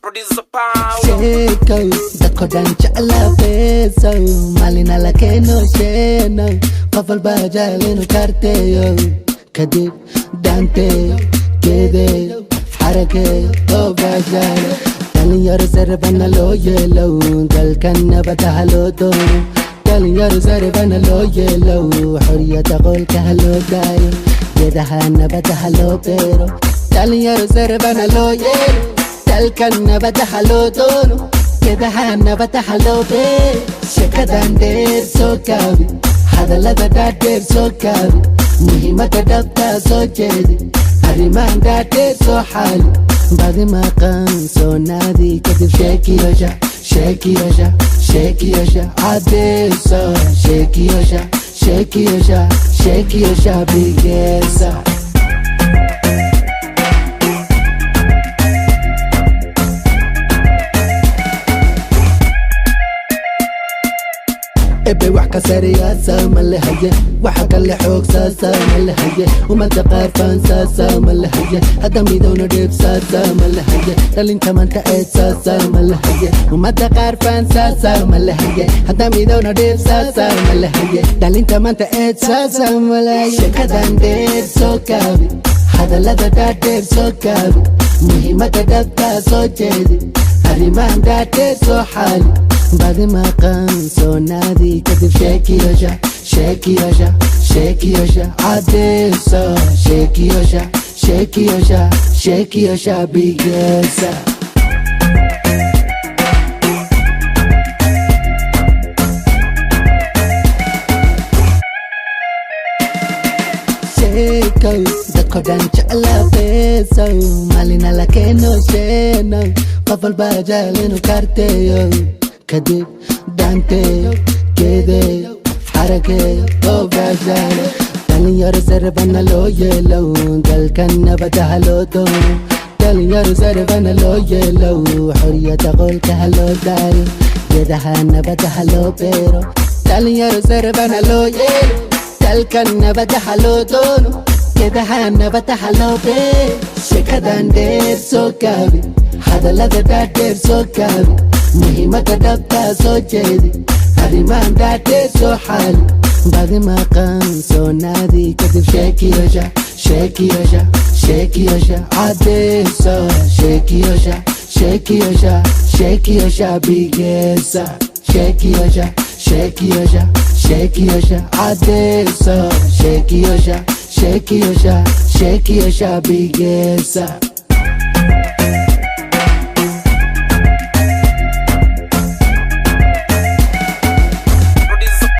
Producer Paulo. Sheekow, dadko dhan jeclaa beesow, maalina la keeno sheenow, qof walba jecel inuu karteeyo, kadib dhaanteeyo, geedeeyo, xarakeeyo oo baashaalo. Dhalinyaro sarbana loo yeelow, dalkan nabada ha loo doono. Dhalinyaro sarbana loo yeelow, xoriyada qolka ha loo daayo, geedaha nabada ha loo beero. Dhalinyaro sarbana loo yeelo, dalkan nabada ha loo doono, geedaha nabada ha loo beero. Sheekadan dheer soo kaabi, hadallada dhaadheer soo kaabi, muhiimada dhabtaa soo jeedi, arrimahan dhaadheer soo xaali, badi maqan soo naadi, kadib sheekiyosha, sheekiyosha, sheekiyosha, cadeyso, sheekiyosha, sheekiyosha, sheekiyosha, bigesa. Ebe wax ka sariyaasa ma lehaye, waxa kale xoog saasa ma lehaye, ummadda qaar faansaasa ma lehaye, hadda midowna dheeb saasa ma lehaye, dhalinta maanta eed saasa ma lehaye, ummadda qaar faansaasa ma lehaye, hadda midowna dheeb saasa ma lehaye, dhalinta maanta eed saasa ma lehaye. Sheekadan dheer soo kaabi, hadallada dhaadheer soo kaabi, muhiimada dhabtaa soo jeedi, arrimahan dhaadheer soo xaali, badi maqan soo naadi, kadib sheekiyosha, sheekiyosha, sheekiyosha, cadeyso, sheekiyosha, sheekiyosha, sheekiyosha, bigesa. Sheekow, dadko dhan jeclaa beesow, maalina la keeno sheenow, qof walba jecel inuu karteeyo, kadib dhaanteeyo, geedeeyo, xarakeeyo oo baashaalo. Dhalinyaro sarbana loo yeelow, dalkan nabada ha loo doono. Dhalinyaro sarbana loo yeelow, xoriyada qolka ha loo daayo, geedaha nabada ha loo beero. Dhalinyaro sarbana loo yeelo, dalkan nabada ha loo doono, geedaha nabada ha loo beero. Sheekadan dheer soo kaabi, hadallada dhaadheer soo kaabi, muhiimada dhabtaa soo jeedi, arrimahan dhaadheer soo xaali, badi maqan soo naadi, kadib sheekiyosha, sheekiyosha, sheekiyosha, cadeyso, sheekiyosha, sheekiyosha, sheekiyosha, bigesa, sheekiyosha, sheekiyosha, sheekiyosha, cadeyso, sheekiyosha, sheekiyosha, sheekiyosha, bigesa.